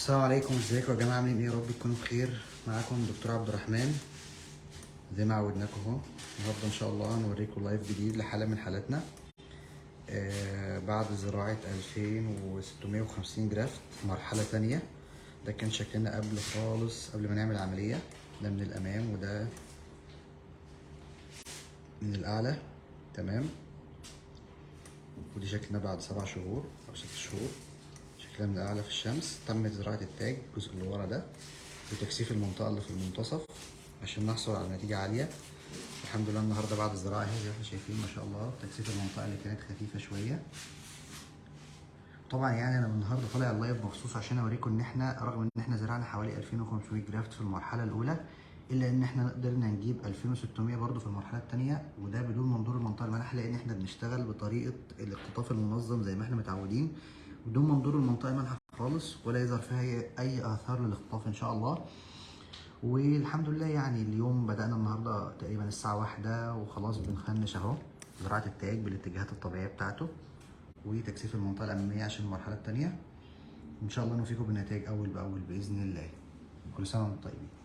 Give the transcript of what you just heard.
السلام عليكم، ازيكم يا جماعه؟ عاملين ايه؟ يا رب تكونوا بخير. معاكم دكتور عبد الرحمن زي ما عودناكم اهو. النهارده ان شاء الله هنوريكم live جديد لحاله من حالاتنا بعد زراعة 2650 graft مرحلة تانية. ده كان شكلنا قبل خالص، قبل ما نعمل عمليه. ده من الامام وده من الاعلى، تمام. ودي شكلنا بعد 7 شهور او 6 شهور، شكلها من الأعلى في الشمس. تمت زراعة التاج الجزء اللي ورا ده وتكثيف المنطقة اللي في المنتصف عشان نحصل على نتيجة عالية. الحمد لله النهاردة بعد الزراعة اهي زي ما احنا شايفين ما شاء الله، تكثيف المنطقة اللي كانت خفيفة شوية. طبعا يعني انا النهارده طالع ال live مخصوص عشان اوريكم ان احنا رغم ان احنا زرعنا حوالي 2500 graft في المرحلة الأولى، الا ان احنا قدرنا نجيب 2600 برضو في المرحلة الثانية، وده بدون منظور المنطقة المانحة، لان احنا بنشتغل بطريقة الاقتطاف المنظم زي ما احنا متعودين بدون منظور المنطقة المانحة خالص، ولا يظهر فيها اي اثار للاقتطاف ان شاء الله. والحمد لله يعني اليوم بدأنا النهارده تقريبا الساعة 1 وخلاص بنخنش اهو زراعة التاج بالاتجاهات الطبيعية بتاعته وتكثيف المنطقة الأمامية عشان المرحلة التانية. إن شاء الله نوفيكم بالنتائج أول بأول بإذن الله. كل سنة وأنتم طيبين.